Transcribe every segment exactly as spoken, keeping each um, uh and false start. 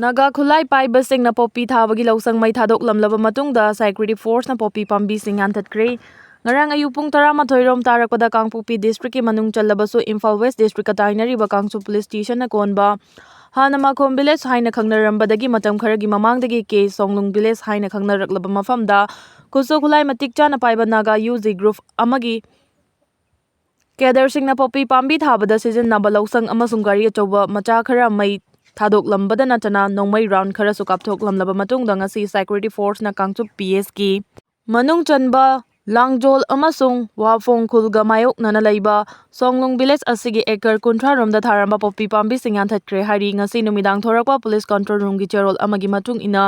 ꯅꯥꯒꯥ ꯈꯨꯠꯂꯥꯏ ꯄꯥꯏꯕꯁꯤꯡꯅ ꯄꯣꯄꯤ ꯊꯥꯕꯒꯤ ꯂꯧꯁꯪ ꯃꯩ ꯊꯥꯗꯣꯛꯂꯝꯂꯕ ꯃꯇꯨꯡꯗ security forceꯅ ꯄꯣꯄꯤ ꯄꯥꯝꯕꯤꯁꯤꯡ ꯌꯥꯟꯊꯠꯈ꯭ꯔꯦ꯫ ꯉꯔꯥꯡ ꯑꯌꯨꯛ ꯄꯨꯡ ꯇꯔꯥꯃꯥꯊꯣꯏ ꯔꯣꯝ ꯇꯥꯔꯛꯄꯗ ꯀꯥꯡꯄꯣꯛꯄꯤ districtꯀꯤ ꯃꯅꯨꯡ ꯆꯜꯂꯕꯁꯨ ꯏꯝꯐꯥꯜ West districtꯀ ꯇꯥꯏꯅꯔꯤꯕ ꯀꯥꯡꯁꯨ police stationꯅ ꯀꯣꯟꯕ ꯍꯥꯟꯅ ꯃꯥꯈꯣꯝ village ꯍꯥꯏꯅ ꯈꯪꯅꯔꯝꯕꯗꯒꯤ ꯃꯇꯝ ꯈꯔꯒꯤ ꯃꯃꯥꯡꯗꯒꯤ ꯀꯦ ꯁꯣꯡꯂꯨꯡ village ꯍꯥꯏꯅ ꯈꯪꯅꯔꯛꯂꯕ ꯃꯐꯝꯗ ꯈꯨꯠꯁꯨ ꯈꯨꯠꯂꯥꯏ ꯃꯇꯤꯛ ꯆꯥꯅ ꯄꯥꯏꯕ ꯅꯥꯒꯥ ꯌꯨ ꯖꯤ group ꯑꯃꯒꯤ cadreꯁꯤꯡꯅ ꯄꯣꯄꯤ ꯄꯥꯝꯕꯤ ꯊꯥꯕꯗ ꯁꯤꯖꯤꯟꯅꯕ ꯂꯧꯁꯪ ꯑꯃꯁꯨꯡ ꯒꯥꯔꯤ ꯑꯆꯧꯕ ꯃꯆꯥ ꯈꯔ ꯃꯩ ꯊꯥꯗꯣꯛꯂꯝꯕꯗ ꯅꯠꯇꯅ ꯅꯣꯡꯃꯩ round ꯈꯔꯁꯨ ꯀꯥꯞꯊꯣꯛꯂꯝꯂꯕ ꯃꯇꯨꯡꯗ ꯉꯁꯤ security forceꯅ ꯀꯥꯡꯆꯨꯞ P Sꯀꯤ ꯃꯅꯨꯡ ꯆꯟꯕ ꯂꯥꯡꯖꯣꯜ ꯑꯃꯁꯨꯡ ꯋꯥꯐꯣꯡ ꯈꯨꯜꯒ ꯃꯥꯌꯣꯛꯅꯅ ꯂꯩꯕ ꯁꯣꯡꯂꯨꯡ village ꯑꯁꯤꯒꯤ acre ꯀꯨꯟꯊ꯭ꯔꯥ ꯔꯣꯝꯗ ꯊꯥꯔꯝꯕ ꯄꯣꯄꯤ ꯄꯥꯝꯕꯤꯁꯤꯡ ꯌꯥꯟꯊꯠꯈ꯭ꯔꯦ ꯍꯥꯏꯔꯤ꯫ ꯉꯁꯤ ꯅꯨꯃꯤꯗꯥꯡ ꯊꯣꯔꯛꯄ police control roomꯒꯤ ꯆꯦꯔꯣꯜ ꯑꯃꯒꯤ ꯃꯇꯨꯡ ꯏꯟꯅ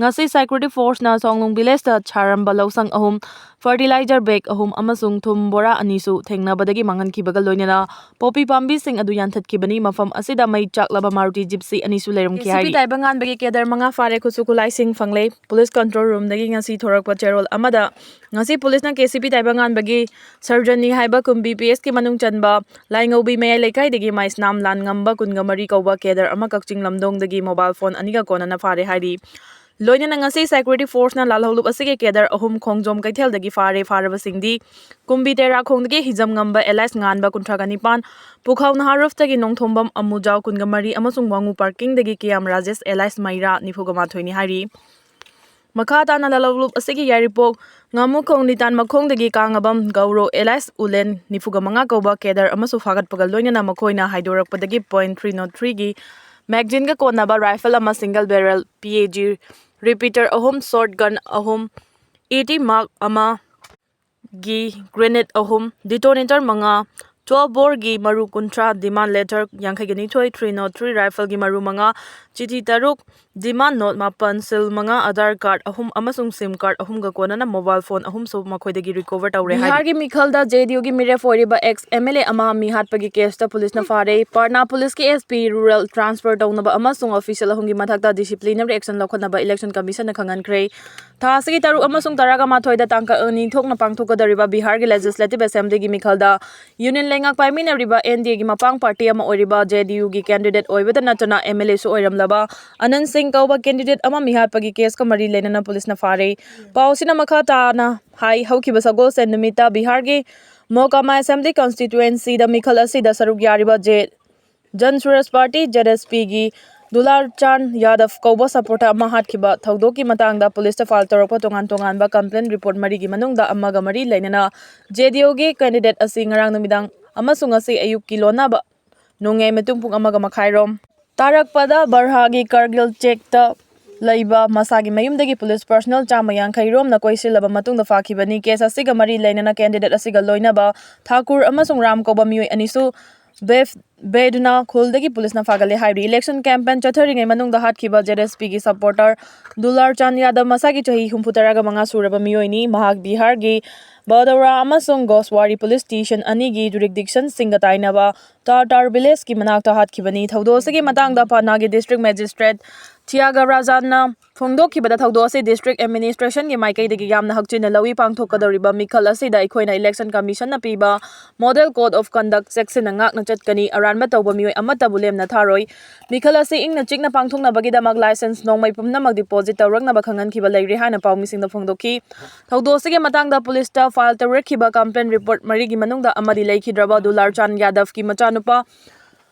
ꯉꯁꯤ security forceꯅ ꯁꯣꯡꯂꯨꯡ villageꯇ ꯊꯥꯔꯝꯕ ꯂꯧꯁꯪ ꯑꯍꯨꯝ, fertilizer bag ꯑꯍꯨꯝ ꯑꯃꯁꯨꯡ ꯊꯨꯝ ꯕꯣꯔꯥ ꯑꯅꯤꯁꯨ ꯊꯦꯡꯅꯕꯗꯒꯤ ꯃꯥꯡꯍꯟꯈꯤꯕꯒ ꯂꯣꯏꯅꯅ ꯄꯣꯄꯤ ꯄꯥꯝꯕꯤꯁꯤꯡ ꯑꯗꯨ ꯌꯥꯟꯊꯠꯈꯤꯕꯅꯤ꯫ ꯃꯐꯝ ꯑꯁꯤꯗ ꯃꯩ ꯆꯥꯛꯂꯕ Maruti Gypsy ꯑꯅꯤꯁꯨ ꯂꯩꯔꯝꯈꯤ ꯍꯥꯏꯔꯤ꯫ ꯀꯦ ꯁꯤ ꯄꯤ ꯇꯥꯏꯕꯪꯉꯥꯟꯕꯒꯤ cadre ꯃꯉꯥ ꯐꯥꯔꯦ ꯈꯨꯠꯁꯨ ꯈꯨꯠꯂꯥꯏꯁꯤꯡ ꯐꯪꯂꯦ꯫ Police control roomꯗꯒꯤ ꯉꯁꯤ ꯊꯣꯔꯛꯄ ꯆꯦꯔꯣꯜ ꯑꯃꯗ ꯉꯁꯤ policeꯅ ꯀꯦ ꯁꯤ ꯄꯤ ꯇꯥꯏꯕꯪꯉꯥꯟꯕꯒꯤ ꯁꯔꯖꯅꯤ ꯍꯥꯏꯕ ꯀꯨꯝꯕꯤ P Sꯀꯤ ꯃꯅꯨꯡ ꯆꯟꯕ ꯂꯥꯏꯉꯧꯕꯤ ꯃꯌꯥꯏ ꯂꯩꯀꯥꯏꯗꯒꯤ ꯃꯥꯏꯁꯅꯥꯝ ꯂꯥꯟꯉꯝꯕ ꯀꯨꯟꯒ ꯃꯔꯤ ꯀꯧꯕ cadre ꯑꯃ ꯀꯛꯆꯤꯡ ꯂꯝꯗꯣꯡꯗꯒꯤ mobile phone ꯑꯅꯤꯒ ꯀꯣꯟꯅꯅ ꯐꯥꯔꯦ ꯍꯥꯏꯔꯤ꯫ ꯂꯣꯏꯅꯅ ꯉꯁꯤ security forceꯅ ꯂꯥꯜꯍꯧꯂꯨꯞ ꯑꯁꯤꯒꯤ cadre ꯑꯍꯨꯝ ꯈꯣꯡꯖꯣꯝ ꯀꯩꯊꯦꯜꯗꯒꯤ ꯐꯥꯔꯦ꯫ ꯐꯥꯔꯕꯁꯤꯡꯗꯤ ꯀꯨꯝꯕꯤ ꯇꯦꯔꯥꯈꯣꯡꯗꯒꯤ ꯍꯤꯖꯝ ꯉꯝꯕ alias ꯉꯥꯟꯕ ꯀꯨꯟꯊ꯭ꯔꯥꯒ ꯅꯤꯄꯥꯟ, ꯄꯨꯈꯥꯎ ꯅꯍꯥ roofꯇꯒꯤ ꯅꯣꯡꯊꯣꯝꯕꯝ ꯑꯃꯨꯖꯥꯎ ꯀꯨꯟꯒ ꯃꯔꯤ ꯑꯃꯁꯨꯡ ꯋꯥꯉꯨ parkingꯗꯒꯤ ꯀꯤꯌꯥꯝ ꯔꯥꯖꯦꯁ alias ꯃꯩꯔꯥ ꯅꯤꯐꯨꯒ ꯃꯥꯊꯣꯏꯅꯤ ꯍꯥꯏꯔꯤ꯫ ꯃꯈꯥ ꯇꯥꯅ ꯂꯥꯜꯍꯧꯂꯨꯞ ꯑꯁꯤꯒꯤ ꯌꯥꯏꯔꯤꯄꯣꯛ ꯉꯥꯃꯨꯈꯣꯡ ꯅꯤꯇꯥꯟ ꯃꯈꯣꯡꯗꯒꯤ ꯀꯥꯉꯕꯝ ꯒꯧꯔꯣ alias ꯎꯂꯦꯟ ꯅꯤꯐꯨꯒ ꯃꯉꯥ ꯀꯧꯕ cadre ꯑꯃꯁꯨ ꯐꯥꯒꯠꯄꯒ ꯂꯣꯏꯅꯅ ꯃꯈꯣꯏꯅ ꯍꯥꯏꯗꯣꯔꯛꯄꯗꯒꯤ point three not threeꯒꯤ magazineꯒ ꯀꯣꯟꯅꯕ rifle ꯑꯃ, single barrel P A G repeater ꯑꯍꯨꯝ, shotgun ꯑꯍꯨꯝ, eighty mark ꯑꯃ, ꯒꯤ grenade ꯑꯍꯨꯝ, detonator ꯃꯉꯥ, twelve boreꯒꯤ ꯃꯔꯨ ꯀꯨꯟꯊ꯭ꯔꯥ, demand letter ꯌꯥꯡꯈꯩꯒ ꯅꯤꯊꯣꯏ, three not three rifleꯒꯤ ꯃꯔꯨ ꯃꯉꯥ, ꯆꯤꯊꯤ ꯇꯔꯨꯛ, demand note ꯃꯥꯄꯟ, seal ꯃꯉꯥ, Aadhaar card ꯑꯍꯨꯝ ꯑꯃꯁꯨꯡ SIM card ꯑꯍꯨꯝꯒ ꯀꯣꯟꯅꯅ mobile phone ꯑꯍꯨꯝꯁꯨ ꯃꯈꯣꯏꯗꯒꯤ recover ꯇꯧꯔꯦ ꯍꯥꯏꯔꯤ꯫ ꯕꯤꯍꯥꯔꯒꯤ ꯃꯤꯈꯜꯗ J D Uꯒꯤ ꯃꯤꯔꯦꯞ ꯑꯣꯏꯔꯤꯕ ex M L A ꯑꯃ ꯃꯤ ꯍꯥꯠꯄꯒꯤ caseꯇ policeꯅ ꯐꯥꯔꯦ꯫ ꯄꯥꯠꯅꯥ policeꯀꯤ S P rural transfer ꯇꯧꯅꯕ ꯑꯃꯁꯨꯡ official ꯑꯍꯨꯝꯒꯤ ꯃꯊꯛꯇ disciplinary action ꯂꯧꯈꯠꯅꯕ election commissionꯅ ꯈꯪꯍꯟꯈ꯭ꯔꯦ꯫ ꯊꯥ ꯑꯁꯤꯒꯤ ꯇꯔꯨꯛ ꯑꯃꯁꯨꯡ ꯇꯔꯥꯒ ꯃꯥꯊꯣꯏꯗ ꯇꯥꯡꯀꯛ ꯑꯅꯤ ꯊꯣꯛꯅ ꯄꯥꯡꯊꯣꯛꯀꯗꯧꯔꯤꯕ ꯕꯤꯍꯥꯔꯒꯤ Legislative Assemblyꯒꯤ ꯃꯤꯈꯜꯗ Union ꯂꯩꯉꯥꯛ ꯄꯥꯏꯃꯤꯟꯅꯔꯤꯕ ꯑꯦꯟ ꯗꯤ ꯑꯦꯒꯤ ꯃꯄꯥꯡ ꯄꯥꯔꯇꯤ ꯑꯃ ꯑꯣꯏꯔꯤꯕ ꯖꯦ ꯗꯤ ꯌꯨꯒꯤ ꯀꯦꯟꯗꯤꯗꯦꯠ ꯑꯣꯏꯕꯇ ꯅꯠꯇꯅ ꯑꯦꯝ ꯑꯦꯜ ꯑꯦꯁꯨ ꯑꯣꯏꯔꯝꯂꯕ ꯑꯅꯟ ꯁꯤꯡ ꯀꯧꯕ ꯀꯦꯟꯗꯤꯗꯦꯠ ꯑꯃ ꯃꯤꯍꯥꯠꯄꯒꯤ ꯀꯦꯁꯀ ꯃꯔꯤ ꯂꯩꯅꯅ ꯄꯨꯂꯤꯁꯅ ꯐꯥꯔꯦ꯫ ꯄꯥꯎꯁꯤꯅ ꯃꯈꯥ ꯇꯥꯅ ꯍꯥꯏ, ꯍꯧꯈꯤꯕ ꯁꯒꯣꯜꯁꯦꯟ ꯅꯨꯃꯤꯠꯇ ꯕꯤꯍꯥꯔꯒꯤ ꯃꯣꯀꯥꯃꯥ ꯑꯦꯁꯦꯝꯕ꯭ꯂꯤ ꯀꯟꯁꯇꯤꯇ꯭ꯌꯨꯑꯦꯟꯁꯤꯗ ꯃꯤꯈꯜ ꯑꯁꯤꯗ ꯁꯔꯨꯛ ꯌꯥꯔꯤꯕ ꯖꯦ ꯖꯟ ꯁꯨꯔꯖ ꯄꯥꯔꯇꯤ, ꯖꯦ ꯑꯦꯁ ꯄꯤꯒꯤ ꯗꯨꯂꯥꯔ ꯆꯥꯟ ꯌꯥꯗꯕ ꯀꯧꯕ ꯁꯄꯣꯔꯇꯔ ꯑꯃ ꯍꯥꯠꯈꯤꯕ ꯊꯧꯗꯣꯛꯀꯤ ꯃꯇꯥꯡꯗ ꯄꯨꯂꯤꯁꯇ ꯐꯥꯏꯜ ꯇꯧꯔꯛꯄ ꯇꯣꯉꯥꯟ ꯇꯣꯉꯥꯟꯕ ꯀꯝꯄ꯭ꯂꯦꯟ ꯔꯤꯄꯣꯔꯠ ꯃꯔꯤꯒꯤ ꯃꯅꯨꯡꯗ ꯑꯃꯒ ꯃꯔꯤ ꯂꯩꯅꯅ ꯖꯦ ꯗꯤ ꯌꯨꯒꯤ ꯀꯦꯟꯗꯤꯗꯦꯠ ꯑꯁꯤ ꯉꯔꯥꯡ ꯅꯨꯃꯤꯗꯥꯡ ꯑꯃꯁꯨꯡ ꯉꯁꯤ ꯑꯌꯨꯛꯀꯤ ꯂꯣꯟꯅꯕ ꯅꯣꯡꯌꯥꯏ ꯃꯇꯨꯡ ꯄꯨꯡ ꯑꯃꯒ ꯃꯈꯥꯏꯔꯣꯝ ꯇꯥꯔꯛꯄꯗ ꯕꯔꯍꯥꯒꯤ ꯀꯥꯔꯒꯤꯜ ꯆꯦꯛꯇ ꯂꯩꯕ ꯃꯁꯥꯒꯤ ꯃꯌꯨꯝꯗꯒꯤ ꯄꯨꯂꯤꯁ ꯄꯔꯁꯅꯦꯜ ꯆꯥꯝꯃ ꯌꯥꯡꯈꯩ ꯔꯣꯝꯅ ꯀꯣꯏꯁꯤꯜꯂꯕ ꯃꯇꯨꯡꯗ ꯐꯥꯈꯤꯕꯅꯤ꯫ ꯀꯦꯁ ꯑꯁꯤꯒ ꯃꯔꯤ ꯂꯩꯅꯅ ꯀꯦꯟꯗꯤꯗꯦꯠ ꯑꯁꯤꯒ ꯂꯣꯏꯅꯕ ꯊꯥꯀꯨꯔ ꯑꯃꯁꯨꯡ ꯔꯥꯝ ꯀꯧꯕ ꯃꯤꯑꯣꯏ ꯑꯅꯤꯁꯨ ꯕꯦꯐ ꯕꯦꯗꯨꯅ ꯈꯨꯜꯗꯒꯤ ꯄꯨꯂꯤꯁꯅ ꯐꯥꯒꯠꯂꯦ ꯍꯥꯏꯔꯤ꯫ ꯏꯂꯦꯛꯁꯟ ꯀꯦꯝꯄꯦꯟ ꯆꯠꯊꯔꯤꯉꯩ ꯃꯅꯨꯡꯗ ꯍꯥꯠꯈꯤꯕ ꯖꯦ ꯑꯦꯁ ꯄꯤꯒꯤ ꯁꯄꯣꯔꯇꯔ ꯗꯨꯂꯥꯔ ꯆꯥꯟ ꯌꯥꯗꯕ ꯃꯁꯥꯒꯤ ꯆꯍꯤ ꯍꯨꯝꯐꯨ ꯇꯔꯥꯒ ꯃꯉꯥ ꯁꯨꯔꯕ ꯃꯤꯑꯣꯏꯅꯤ꯫ ꯃꯍꯥꯛ ꯕꯤꯍꯥꯔꯒꯤ ꯕꯗꯧꯔꯥ ꯑꯃꯁꯨꯡ ꯒꯣꯁꯋꯥꯔꯤ ꯄꯨꯂꯤꯁ ꯁ꯭ꯇꯦꯁꯟ ꯑꯅꯤꯒꯤ ꯖꯨꯔꯤꯛꯗꯤꯛꯁꯟꯁꯤꯡꯒ ꯇꯥꯏꯅꯕ ꯇꯥꯔ ꯇꯥꯔ ꯚꯤꯂꯦꯖꯀꯤ ꯃꯅꯥꯛꯇ ꯍꯥꯠꯈꯤꯕꯅꯤ꯫ ꯊꯧꯗꯣꯛ ꯑꯁꯤꯒꯤ ꯃꯇꯥꯡꯗ ꯄꯠꯅꯥꯒꯤ ꯗꯤꯁꯇ꯭ꯔꯤꯛ ꯃꯦꯖꯤꯁꯇ꯭ꯔꯦꯠ ꯊꯤꯌꯥꯒꯔꯥꯖꯥꯟꯅ ꯐꯣꯡꯗꯣꯛꯈꯤꯕꯗ, ꯊꯧꯗꯣꯛ ꯑꯁꯤ ꯗꯤꯁꯇ꯭ꯔꯤꯛ ꯑꯦꯗꯃꯤꯅꯤꯁꯇ꯭ꯔꯦꯁꯟꯒꯤ ꯃꯥꯏꯀꯩꯗꯒꯤ ꯌꯥꯝꯅ ꯍꯛꯆꯤꯟꯅ ꯂꯧꯏ꯫ ꯄꯥꯡꯊꯣꯛꯀꯗꯧꯔꯤꯕ ꯃꯤꯈꯜ ꯑꯁꯤꯗ ꯑꯩꯈꯣꯏꯅ ꯏꯂꯦꯛꯁꯟ ꯀꯃꯤꯁꯟꯅ ꯄꯤꯕ ꯃꯣꯗꯦꯜ ꯀꯣꯗ ꯑꯣꯐ ꯀꯟꯗꯛ ꯆꯦꯛꯁꯤꯟꯅ ꯉꯥꯛꯅ ꯆꯠꯀꯅꯤ꯫ ꯑꯔꯥꯟꯕ ꯇꯧꯕ ꯃꯤꯑꯣꯏ ꯑꯃꯠꯇꯕꯨ ꯂꯦꯝꯅ ꯊꯥꯔꯣꯏ꯫ ꯃꯤꯈꯜ ꯑꯁꯤ ꯏꯪꯅ ꯆꯤꯛꯅ ꯄꯥꯡꯊꯣꯛꯅꯕꯒꯤꯗꯃꯛ ꯂꯥꯏꯁꯦꯟꯁ ꯅꯣꯡꯃꯩ ꯄꯨꯝꯅꯃꯛ ꯗꯤꯄꯣꯖꯤꯠ ꯇꯧꯔꯛꯅꯕ ꯈꯪꯍꯟꯈꯤꯕ ꯂꯩꯔꯦ ꯍꯥꯏꯅ ꯄꯥꯎꯃꯤꯁꯤꯡꯗ ꯐꯣꯡꯗꯣꯛꯈꯤ꯫ ꯊꯧꯗꯣꯛ ꯑꯁꯤꯒꯤ ꯃꯇꯥꯡꯗ ꯄꯨꯂꯤꯁꯇ ꯐꯥꯏꯜ ꯇꯧꯔꯛꯈꯤꯕ ꯀꯝꯄ꯭ꯂꯦꯟ ꯔꯤꯄꯣꯔꯠ ꯃꯔꯤꯒꯤ ꯃꯅꯨꯡꯗ ꯑꯃꯗꯤ ꯂꯩꯈꯤꯗ꯭ꯔꯕ ꯗꯨꯂꯥꯔ ꯆꯥꯟ ꯌꯥꯗꯕꯀꯤ ꯃꯆꯥꯅꯨꯄꯥ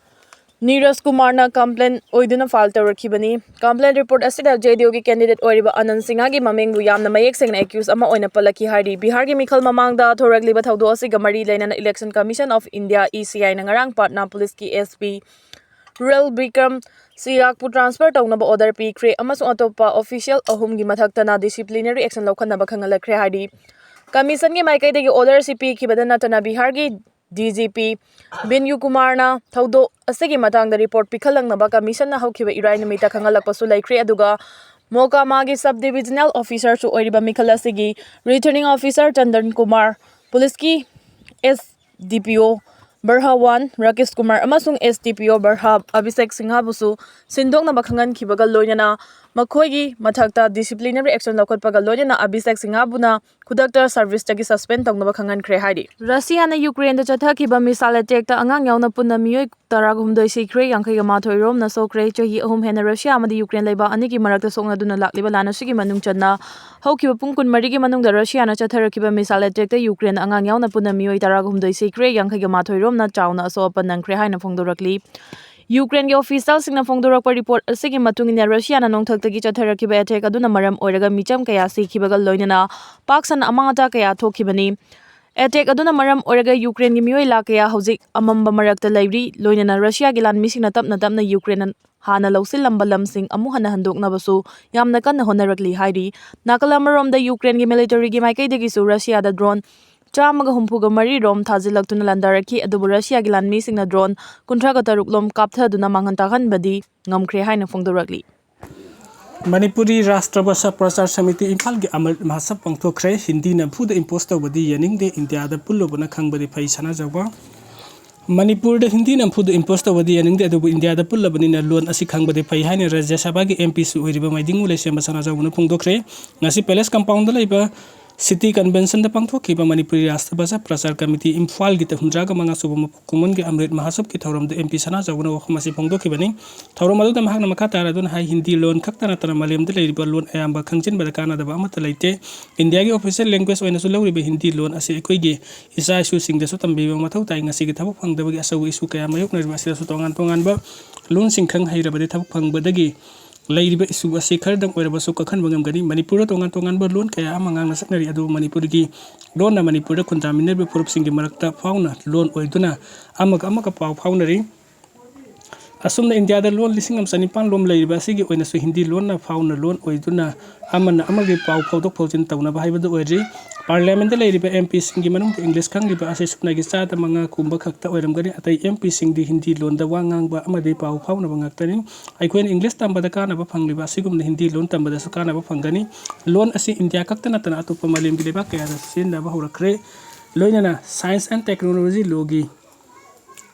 ꯅꯤꯔꯖ ꯀꯨꯃꯥꯔꯅ ꯀꯝꯄ꯭ꯂꯦꯟ ꯑꯣꯏꯗꯨꯅ ꯐꯥꯏꯜ ꯇꯧꯔꯛꯈꯤꯕꯅꯤ꯫ ꯀꯝꯄ꯭ꯂꯦꯟ ꯔꯤꯄꯣꯔꯠ ꯑꯁꯤꯗ ꯖꯦ ꯗꯤ ꯌꯨꯒꯤ ꯀꯦꯟꯗꯤꯗꯦꯠ ꯑꯣꯏꯔꯤꯕ ꯑꯅꯟ ꯁꯤꯡꯍꯒꯤ ꯃꯃꯤꯡꯕꯨ ꯌꯥꯝꯅ ꯃꯌꯦꯛ ꯁꯦꯡꯅ ꯑꯦꯀ꯭ꯌꯨꯁ ꯑꯃ ꯑꯣꯏꯅ ꯄꯜꯂꯛꯈꯤ ꯍꯥꯏꯔꯤ꯫ ꯕꯤꯍꯥꯔꯒꯤ ꯃꯤꯈꯜ ꯃꯃꯥꯡꯗ ꯊꯣꯔꯛꯂꯤꯕ ꯊꯧꯗꯣꯛ ꯑꯁꯤꯒ ꯃꯔꯤ ꯂꯩꯅꯅ election commission of India, E C ꯑꯥꯏꯅ ꯉꯔꯥꯡ ꯄꯠꯅꯥ ꯄꯨꯂꯤꯁꯀꯤ ꯑꯦꯁ ꯄꯤ ꯔꯨꯔꯦꯜ ꯕꯤꯀ꯭ꯔꯝ ꯁꯤꯌꯥꯛꯄꯨ ꯇ꯭ꯔꯥꯟꯁꯐꯔ ꯇꯧꯅꯕ ꯑꯣꯔꯗꯔ ꯄꯤꯈ꯭ꯔꯦ ꯑꯃꯁꯨꯡ ꯑꯇꯣꯞꯄ ꯑꯣꯐꯤꯁꯤꯌꯦꯜ ꯑꯍꯨꯝꯒꯤ ꯃꯊꯛꯇꯅ ꯗꯤꯁꯤꯄ꯭ꯂꯤꯅꯔꯤ ꯑꯦꯛꯁꯟ ꯂꯧꯈꯠꯅꯕ ꯈꯪꯍꯜꯂꯛꯈ꯭ꯔꯦ ꯍꯥꯏꯔꯤ꯫ ꯀꯃꯤꯁꯟꯒꯤ ꯃꯥꯏꯀꯩꯗꯒꯤ ꯑꯣꯔꯗꯔ ꯑꯁꯤ ꯄꯤꯈꯤꯕꯗ ꯅꯠꯇꯅ ꯕꯤꯍꯥꯔꯒꯤ ꯗꯤ ꯖꯤ ꯄꯤ ꯕꯤꯟꯌꯨ ꯀꯨꯃꯥꯔꯅ ꯊꯧꯗꯣꯛ ꯑꯁꯤꯒꯤ ꯃꯇꯥꯡꯗ ꯔꯤꯄꯣꯔꯠ ꯄꯤꯈꯠꯂꯛꯅꯕ ꯀꯃꯤꯁꯟꯅ ꯍꯧꯈꯤꯕ ꯏꯔꯥꯏ ꯅꯨꯃꯤꯠꯇ ꯈꯪꯍꯜꯂꯛꯄꯁꯨ ꯂꯩꯈ꯭ꯔꯦ꯫ ꯑꯗꯨꯒ ꯃꯣꯀꯥꯃꯥꯒꯤ ꯁꯕ ꯗꯤꯕꯤꯖꯅꯦꯜ ꯑꯣꯐꯤꯁꯔꯁꯨ ꯑꯣꯏꯔꯤꯕ ꯃꯤꯈꯜ ꯑꯁꯤꯒꯤ ꯔꯤꯇꯔꯅꯤꯡ ꯑꯣꯐꯤꯁꯔ ꯆꯟꯗꯟ ꯀꯨꯃꯥꯔ, ꯄꯨꯂꯤꯁꯀꯤ ꯑꯦꯁ ꯗꯤ ꯄꯤ ꯑꯣ ꯕꯔꯍꯥ ꯋꯥꯟ ꯔꯥꯀꯦꯁ ꯀꯨꯃꯥꯔ ꯑꯃꯁꯨꯡ S D P O ꯕꯔꯍꯥ Abhishek ꯁꯤꯡꯍꯕꯨꯁꯨ ꯁꯤꯟꯗꯣꯛꯅꯕ ꯈꯪꯍꯟꯈꯤꯕꯒ ꯂꯣꯏꯅꯅ ꯃꯈꯣꯏꯒꯤ ꯃꯊꯛꯇ disciplinary action ꯂꯧꯈꯠꯄꯒ ꯂꯣꯏꯅꯅ ꯑꯚꯤꯁꯦꯛ ꯁꯤꯡꯍꯕꯨꯅ ꯈꯨꯗꯛꯇ serviceꯇꯒꯤ suspend ꯇꯧꯅꯕ ꯈꯪꯍꯟꯈ꯭ꯔꯦ ꯍꯥꯏꯔꯤ꯫ ꯔꯁꯤꯌꯥꯅ ꯌꯨꯀ꯭ꯔꯦꯟꯗ ꯆꯠꯊꯈꯤꯕ missile attackꯇ ꯑꯉꯥꯡ ꯌꯥꯎꯅ ꯄꯨꯟꯅ ꯃꯤꯑꯣꯏ ꯇꯔꯥꯒ ꯍꯨꯝꯗꯣꯏ ꯁꯤꯈ꯭ꯔꯦ, ꯌꯥꯡꯈꯩꯒ ꯃꯥꯊꯣꯏ ꯔꯣꯝꯅ ꯁꯣꯛꯈ꯭ꯔꯦ꯫ ꯆꯍꯤ ꯑꯍꯨꯝ ꯍꯦꯟꯅ ꯔꯁꯤꯌꯥ ꯑꯃꯗꯤ ꯌꯨꯀ꯭ꯔꯦꯟ ꯂꯩꯕꯥꯛ ꯑꯅꯤꯒꯤ ꯃꯔꯛꯇ ꯁꯣꯛꯅꯗꯨꯅ ꯂꯥꯛꯂꯤꯕ ꯂꯥꯟ ꯑꯁꯤꯒꯤ ꯃꯅꯨꯡ ꯆꯟꯅ ꯍꯧꯈꯤꯕ ꯄꯨꯡ ꯀꯨꯟꯃꯔꯤꯒꯤ ꯃꯅꯨꯡꯗ ꯔꯁꯤꯌꯥꯅ ꯆꯠꯊꯔꯛꯈꯤꯕ missile attackꯇ ꯌꯨꯀ꯭ꯔꯦꯟ ꯑꯉꯥꯡ ꯌꯥꯎꯅ ꯄꯨꯟꯅ ꯃꯤꯑꯣꯏ ꯇꯔꯥꯒ ꯍꯨꯝꯗꯣꯏ ꯁꯤꯈ꯭ꯔꯦ, ꯌꯥꯡꯈꯩꯒ ꯃꯥꯊꯣꯏ ꯔꯣꯝꯅ ꯆꯥꯎꯅ ꯑꯁꯣꯛ ꯑꯄꯟ ꯅꯪꯈ꯭ꯔꯦ ꯍꯥꯏꯅ ꯐꯣꯡꯗꯣꯔꯛꯂꯤ꯫ ꯌꯨꯀ꯭ꯔꯦꯟꯒꯤ officialꯁꯤꯡꯅ ꯐꯣꯡꯗꯣꯔꯛꯄ report ꯑꯁꯤꯒꯤ ꯃꯇꯨꯡ ꯏꯟꯅ ꯔꯁꯤꯌꯥꯅ ꯅꯣꯡꯊꯛꯇꯒꯤ ꯆꯠꯊꯔꯛꯈꯤꯕ attack ꯑꯗꯨꯅ ꯃꯔꯝ ꯑꯣꯏꯔꯒ ꯃꯤꯆꯝ ꯀꯌꯥ ꯁꯤꯈꯤꯕꯒ ꯂꯣꯏꯅꯅ ꯄꯥꯛ ꯁꯟꯅ ꯑꯃꯥꯡ ꯑꯇꯥ ꯀꯌꯥ ꯊꯣꯛꯈꯤꯕꯅꯤ꯫ Attack ꯑꯗꯨꯅ ꯃꯔꯝ ꯑꯣꯏꯔꯒ ꯌꯨꯀ꯭ꯔꯦꯟꯒꯤ ꯃꯤꯑꯣꯏ ꯂꯥꯈ ꯀꯌꯥ ꯍꯧꯖꯤꯛ ꯑꯃꯝꯕ ꯃꯔꯛꯇ ꯂꯩꯔꯤ꯫ ꯂꯣꯏꯅꯅ ꯔꯁꯤꯌꯥꯒꯤ ꯂꯥꯟꯃꯤꯁꯤꯡꯅ ꯇꯞꯅ ꯇꯞꯅ ꯌꯨꯀ꯭ꯔꯦꯟ ꯍꯥꯟꯅ ꯂꯧꯁꯤꯜꯂꯝꯕ ꯂꯝꯁꯤꯡ ꯑꯃꯨꯛ ꯍꯟꯅ ꯍꯟꯗꯣꯛꯅꯕꯁꯨ ꯌꯥꯝꯅ ꯀꯟꯅ ꯍꯣꯠꯅꯔꯛꯂꯤ ꯍꯥꯏꯔꯤ꯫ ꯅꯥꯀꯜ ꯑꯃꯔꯣꯝꯗ ꯌꯨꯀ꯭ꯔꯦꯟꯒꯤ militaryꯒꯤ ꯃꯥꯏꯀꯩꯗꯒꯤꯁꯨ ꯔꯁꯤꯌꯥꯗ drone ꯆꯥꯝꯃꯒ ꯍꯨꯝꯐꯨꯒ ꯃꯔꯤ ꯔꯣꯝ ꯊꯥꯖꯤꯜꯂꯛꯇꯨꯅ ꯂꯥꯟꯗꯥꯔꯛꯈꯤ꯫ ꯑꯗꯨꯕꯨ ꯔꯁꯤꯌꯥꯒꯤ ꯂꯥꯟꯃꯤꯁꯤꯡꯅ drone ꯀꯨꯟꯊ꯭ꯔꯥꯒ ꯇꯔꯨꯛ ꯂꯣꯝ ꯀꯥꯞꯊꯗꯨꯅ ꯃꯥꯡꯍꯟ ꯇꯥꯛꯍꯟꯕꯗꯤ ꯉꯝꯈ꯭ꯔꯦ ꯍꯥꯏꯅ ꯐꯣꯡꯗꯣꯔꯛꯂꯤ꯫ ꯃꯅꯤꯄꯨꯔꯤ ꯔꯥꯁꯇ꯭ꯔ ꯚꯥꯁꯥ ꯄ꯭ꯔꯆꯥꯔ ꯁꯃꯤꯇꯤ ꯏꯝꯐꯥꯜꯒꯤ ꯑꯃ꯭ꯔꯤꯠ ꯃꯍꯥꯁꯕ ꯄꯥꯡꯊꯣꯛꯈ꯭ꯔꯦ꯫ ꯍꯤꯟꯗꯤ ꯅꯝꯐꯨꯗ impose ꯇꯧꯕꯗꯤ ꯌꯥꯅꯤꯡꯗꯦ, ꯏꯟꯗꯤꯌꯥꯗ ꯄꯨꯜꯂꯨꯕꯅ ꯈꯪꯕꯗꯤ ꯐꯩ ꯁꯅꯥꯖꯥꯎꯕ꯫ ꯃꯅꯤꯄꯨꯔꯗ ꯍꯤꯟꯗꯤ ꯅꯝꯐꯨꯗ impose ꯇꯧꯕꯗꯤ ꯌꯥꯅꯤꯡꯗꯦ, ꯑꯗꯨꯕꯨ ꯏꯟꯗꯤꯌꯥꯗ ꯄꯨꯜꯂꯕꯅꯤꯅ ꯂꯣꯟ ꯑꯁꯤ ꯈꯪꯕꯗꯤ ꯐꯩ ꯍꯥꯏꯅ ꯔꯥꯖ꯭ꯌ ꯁꯚꯥꯒꯤ MPꯁꯨ ꯑꯣꯏꯔꯤꯕ ꯃꯥꯏꯗꯤꯡ ꯎꯂꯦꯁꯦꯝꯕ ꯁꯅꯥꯖꯥꯎꯕꯅ ꯐꯣꯡꯗꯣꯛꯈ꯭ꯔꯦ꯫ ꯉꯁꯤ palace compoundꯗ ꯂꯩꯕ city conventionꯗ ꯄꯥꯡꯊꯣꯛꯈꯤꯕ ꯃꯅꯤꯄꯨꯔꯤ ꯔꯥꯁꯇ꯭ꯔ ꯚꯥꯁꯥ ꯄ꯭ꯔꯆꯥꯔ ꯀꯃꯤꯇꯤ ꯏꯝꯐꯥꯜꯒꯤ ꯍꯨꯝꯗ꯭ꯔꯥꯒ ꯃꯉꯥ ꯁꯨꯕ ꯀꯨꯃꯣꯟꯒꯤ ꯑꯃ꯭ꯔꯤꯠ ꯃꯍꯥꯁꯕꯀꯤ ꯊꯧꯔꯝꯗ MP ꯁꯅꯥꯖꯥꯎꯕꯅ ꯋꯥꯐꯝ ꯑꯁꯤ ꯐꯣꯡꯗꯣꯛꯈꯤꯕꯅꯤ꯫ ꯊꯧꯔꯝ ꯑꯗꯨꯗ ꯃꯍꯥꯛꯅ ꯃꯈꯥ ꯇꯥꯔꯗꯨꯅ ꯍꯥꯏ, ꯍꯤꯟꯗꯤ ꯂꯣꯟ ꯈꯛꯇ ꯅꯠꯇꯅ ꯃꯥꯂꯦꯝꯗ ꯂꯩꯔꯤꯕ ꯂꯣꯟ ꯑꯌꯥꯝꯕ ꯈꯪꯖꯤꯟꯕꯗ ꯀꯥꯟꯅꯗꯕ ꯑꯃꯠꯇ ꯂꯩꯇꯦ꯫ ꯏꯟꯗꯤꯌꯥꯒꯤ official language ꯑꯣꯏꯅꯁꯨ ꯂꯧꯔꯤꯕ ꯍꯤꯟꯗꯤ ꯂꯣꯟ ꯑꯁꯤ ꯑꯩꯈꯣꯏꯒꯤ ꯏꯆꯥ ꯏꯁꯨꯁꯤꯡꯗꯁꯨ ꯇꯝꯕꯤꯕ ꯃꯊꯧ ꯇꯥꯏ꯫ ꯉꯁꯤꯒꯤ ꯊꯕꯛ ꯐꯪꯗꯕꯒꯤ ꯑꯆꯧꯕ issue ꯀꯌꯥ ꯃꯥꯌꯣꯛꯅꯔꯤꯕ ꯑꯁꯤꯗꯁꯨ ꯇꯣꯉꯥꯟ ꯇꯣꯉꯥꯟꯕ ꯂꯣꯟꯁꯤꯡ ꯈꯪ ꯍꯩꯔꯕꯗꯤ ꯊꯕꯛ ꯐꯪꯕꯗꯒꯤ ꯂꯩꯔꯤꯕ issue ꯑꯁꯤ ꯈꯔꯗꯪ ꯑꯣꯏꯔꯕꯁꯨ ꯀꯣꯛꯍꯟꯕ ꯉꯝꯒꯅꯤ꯫ ꯃꯅꯤꯄꯨꯔꯗ ꯇꯣꯉꯥꯟ ꯇꯣꯉꯥꯟꯕ ꯂꯣꯟ ꯀꯌꯥ ꯑꯃ ꯉꯥꯡꯅ ꯆꯠꯅꯔꯤ, ꯑꯗꯨꯕꯨ ꯃꯅꯤꯄꯨꯔꯒꯤ ꯂꯣꯟꯅ ꯃꯅꯤꯄꯨꯔꯗ ꯈꯨꯟꯗꯥꯃꯤꯟꯅꯔꯤꯕ ꯐꯨꯔꯨꯞꯁꯤꯡꯒꯤ ꯃꯔꯛꯇ ꯐꯥꯎꯅ ꯂꯣꯟ ꯑꯣꯏꯗꯨꯅ ꯑꯃꯒ ꯑꯃꯒ ꯄꯥꯎ ꯐꯥꯎꯅꯔꯤ꯫ ꯑꯁꯨꯝꯅ ꯏꯟꯗꯤꯌꯥꯗ ꯂꯣꯟ ꯂꯤꯁꯤꯡ ꯑꯃ ꯆꯅꯤꯄꯥꯟ ꯂꯣꯝ ꯂꯩꯔꯤꯕ ꯑꯁꯤꯒꯤ ꯑꯣꯏꯅꯁꯨ ꯍꯤꯟꯗꯤ ꯂꯣꯟꯅ ꯐꯥꯎꯅ ꯂꯣꯟ ꯑꯣꯏꯗꯨꯅ ꯑꯃꯅ ꯑꯃꯒꯤ ꯄꯥꯎ ꯐꯥꯎꯗꯣꯛ ꯐꯥꯎꯖꯤꯟ ꯇꯧꯅꯕ ꯍꯥꯏꯕꯗꯨ ꯑꯣꯏꯔꯤ꯫ Parliamentꯗ ꯂꯩꯔꯤꯕ MPꯁꯤꯡꯒꯤ ꯃꯅꯨꯡꯗ English ꯈꯪꯂꯤꯕ ꯑꯁꯤ ꯁꯨꯞꯅꯒꯤ ꯆꯥꯗ ꯃꯉꯥ ꯀꯨꯝꯕ ꯈꯛꯇ ꯑꯣꯏꯔꯝꯒꯅꯤ꯫ ꯑꯇꯩ MPꯁꯤꯡꯗꯤ ꯍꯤꯟꯗꯤ ꯂꯣꯟꯗ ꯋꯥ ꯉꯥꯡꯕ ꯑꯃꯗꯤ ꯄꯥꯎ ꯐꯥꯎꯅꯕ ꯉꯥꯛꯇꯅꯤ꯫ ꯑꯩꯈꯣꯏꯅ English ꯇꯝꯕꯗ ꯀꯥꯟꯅꯕ ꯐꯪꯂꯤꯕ ꯑꯁꯤꯒꯨꯝꯅ ꯍꯤꯟꯗꯤ ꯂꯣꯟ ꯇꯝꯕꯗꯁꯨ ꯀꯥꯟꯅꯕ ꯐꯪꯒꯅꯤ꯫ ꯂꯣꯟ ꯑꯁꯤ ꯏꯟꯗꯤꯌꯥ ꯈꯛꯇ ꯅꯠꯇꯅ ꯑꯇꯣꯞꯄ ꯃꯥꯂꯦꯝꯒꯤ ꯂꯩꯕꯥꯛ ꯀꯌꯥꯗꯁꯨ ꯁꯤꯖꯤꯟꯅꯕ ꯍꯧꯔꯛꯈ꯭ꯔꯦ꯫ ꯂꯣꯏꯅꯅ science and technology lawꯒꯤ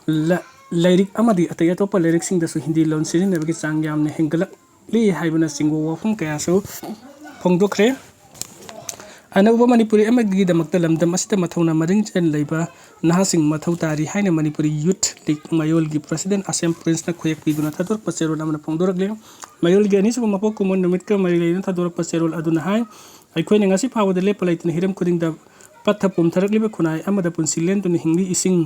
ꯂ-, ꯂꯥꯏꯔꯤꯛ ꯑꯃꯗꯤ ꯑꯇꯩ ꯑꯇꯣꯞꯄ ꯂꯥꯏꯔꯤꯛꯁꯤꯡꯗꯁꯨ ꯍꯤꯟꯗꯤ ꯂꯣꯟ ꯁꯤꯖꯤꯟꯅꯕꯒꯤ ꯆꯥꯡ ꯌꯥꯝꯅ ꯍꯦꯟꯒꯠꯂꯛꯂꯤ ꯍꯥꯏꯕꯅꯆꯤꯡꯕ ꯋꯥꯐꯝ ꯀꯌꯥꯁꯨ ꯐꯣꯡꯗꯣꯛꯈ꯭ꯔꯦ꯫ ꯑꯅꯧꯕ ꯃꯅꯤꯄꯨꯔꯤ ꯑꯃꯒꯤꯗꯃꯛꯇ ꯂꯝꯗꯝ ꯑꯁꯤꯗ ꯃꯊꯧꯅꯥ ꯃꯔꯤꯡ ꯆꯦꯟ ꯂꯩꯕ ꯅꯍꯥꯁꯤꯡ ꯃꯊꯧ ꯇꯥꯔꯤ ꯍꯥꯏꯅ ꯃꯅꯤꯄꯨꯔꯤ ꯌꯨꯊ ꯂꯤꯒ ꯃꯌꯣꯜꯒꯤ ꯄ꯭ꯔꯁꯤꯗꯦꯟ ꯑꯁꯦꯝ ꯄ꯭ꯔꯤꯟꯁꯅ ꯈꯨꯌꯦꯛ ꯄꯤꯗꯨꯅ ꯊꯥꯗꯣꯔꯛꯄ ꯆꯦꯔꯣꯜ ꯑꯃꯅ ꯐꯣꯡꯗꯣꯔꯛꯂꯤ꯫ ꯃꯌꯣꯜꯒꯤ ꯑꯅꯤꯁꯨꯕ ꯃꯄꯣꯛ ꯀꯨꯝꯑꯣꯟ ꯅꯨꯃꯤꯠꯀ ꯃꯔꯤ ꯂꯩꯅꯅ ꯊꯥꯗꯣꯔꯛꯄ ꯆꯦꯔꯣꯜ ꯑꯗꯨꯅ ꯍꯥꯏ, ꯑꯩꯈꯣꯏꯅ ꯉꯁꯤ ꯐꯥꯎꯕꯗ ꯂꯦꯞꯄ ꯂꯩꯇꯅ ꯍꯤꯔꯝ ꯈꯨꯗꯤꯡꯗ ꯄꯠꯊ ꯄꯨꯝꯊꯔꯛꯂꯤꯕ ꯈꯨꯟꯅꯥꯏ ꯑꯃꯗ ꯄꯨꯟꯁꯤ ꯂꯦꯟꯗꯨꯅ ꯍꯤꯡꯂꯤ꯫ ꯏꯁꯤꯡ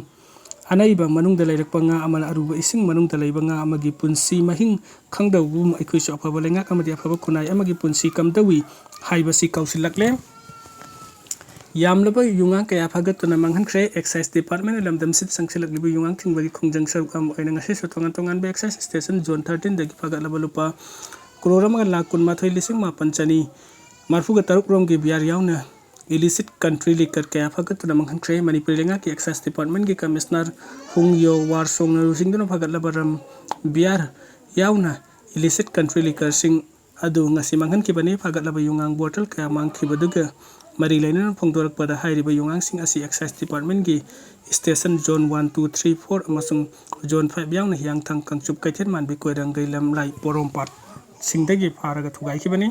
ꯑꯅꯩꯕ ꯃꯅꯨꯡꯗ ꯂꯩꯔꯛꯄ ꯉꯥ ꯑꯃꯅ ꯑꯔꯨꯕ ꯏꯁꯤꯡ ꯃꯅꯨꯡꯗ ꯂꯩꯕ ꯉꯥ ꯑꯃꯒꯤ ꯄꯨꯟꯁꯤ ꯃꯍꯤꯡ ꯈꯪꯗꯕꯒꯨꯝ ꯑꯩꯈꯣꯏꯁꯨ ꯑꯐꯕ ꯂꯩꯉꯥꯛ ꯑꯃꯗꯤ ꯑꯐꯕ ꯈꯨꯟꯅꯥꯏ ꯑꯃꯒꯤ ꯄꯨꯟꯁꯤ ꯀꯝꯗꯧꯏ ꯍꯥꯏꯕꯁꯤ ꯀꯥꯎꯁꯤꯜꯂꯛꯂꯦ꯫ ꯌꯥꯝꯂꯕ ꯌꯨꯉꯥꯡ ꯀꯌꯥ ꯐꯥꯒꯠꯇꯨꯅ ꯃꯥꯡꯍꯟꯈ꯭ꯔꯦ꯫ ꯑꯦꯛꯁꯥꯏꯖ ꯗꯤꯄꯥꯔꯠꯃꯦꯟꯅ ꯂꯝꯗꯝꯁꯤꯗ ꯆꯪꯁꯤꯜꯂꯛꯂꯤꯕ ꯌꯨꯉꯥꯡ ꯊꯤꯡꯕꯒꯤ ꯈꯣꯡꯖꯪ ꯁꯔꯨꯛ ꯑꯃ ꯑꯣꯏꯅ ꯉꯁꯤꯁꯨ ꯇꯣꯉꯥꯟ ꯇꯣꯉꯥꯟꯕ ꯑꯦꯛꯁꯥꯏꯖ ꯁ꯭ꯇꯦꯁꯟ ꯖꯣꯟ ꯊꯥꯔꯇꯤꯟꯗꯒꯤ ꯐꯥꯒꯠꯂꯕ ꯂꯨꯄꯥ ꯀ꯭ꯔꯣꯔ ꯑꯃꯒ ꯂꯥꯈ ꯀꯨꯟꯃꯥꯊꯣꯏ ꯂꯤꯁꯤꯡ ꯃꯥꯄꯟ ꯆꯅꯤ ꯃꯔꯐꯨꯒ ꯇꯔꯨꯛ ꯔꯣꯝꯒꯤ ꯕꯤꯌꯥꯔ ꯌꯥꯎꯅ ꯏꯂꯤꯁꯤꯠ ꯀꯟꯇ꯭ꯔꯤ ꯂꯤꯀꯔ ꯀꯌꯥ ꯐꯥꯒꯠꯇꯨꯅ ꯃꯥꯡꯍꯟꯈ꯭ꯔꯦ꯫ ꯃꯅꯤꯄꯨꯔ ꯂꯩꯉꯥꯛꯀꯤ ꯑꯦꯛꯁꯥꯏꯖ ꯗꯤꯄꯥꯔꯠꯃꯦꯟꯒꯤ ꯀꯃꯤꯁꯅꯔ ꯍꯨꯡ ꯌꯣ ꯋꯥꯔꯁꯣꯡꯅ ꯂꯨꯆꯤꯡꯗꯨꯅ ꯐꯥꯒꯠꯂꯕ ꯔꯝ ꯕꯤꯌꯥꯔ ꯌꯥꯎꯅ ꯏꯂꯤꯁꯤꯠ ꯀꯟꯇ꯭ꯔꯤ ꯂꯤꯀꯔꯁꯤꯡ ꯑꯗꯨ ꯉꯁꯤ ꯃꯥꯡꯍꯟꯈꯤꯕꯅꯤ꯫ ꯐꯥꯒꯠꯂꯕ ꯌꯨꯉꯥꯡ ꯕꯣꯇꯜ ꯀꯌꯥ ꯃꯥꯡꯈꯤꯕꯗꯨꯒ ꯃꯔꯤ ꯂꯩꯅꯅ ꯐꯣꯡꯗꯣꯔꯛꯄꯗ ꯍꯥꯏꯔꯤꯕ ꯌꯨꯉꯥꯡꯁꯤꯡ ꯑꯁꯤ ꯑꯦꯛꯁꯥꯏꯖ ꯗꯤꯄꯥꯔꯠꯃꯦꯟꯒꯤ station zone one, two, three, four ꯑꯃꯁꯨꯡ ꯖꯣꯟ ꯐꯥꯏꯚ ꯌꯥꯎꯅ ꯍꯤꯌꯥꯡꯊꯥꯡ, ꯀꯥꯡꯆꯨꯞ, ꯀꯩꯊꯦꯜ ꯃꯥꯟꯕꯤ, ꯀꯣꯏꯔꯪꯒꯩ, ꯂꯝꯂꯥꯏ, ꯄꯣꯔꯣꯝꯄꯥꯠꯁꯤꯡꯗꯒꯤ ꯐꯥꯔꯒ ꯊꯨꯒꯥꯏꯈꯤꯕꯅꯤ꯫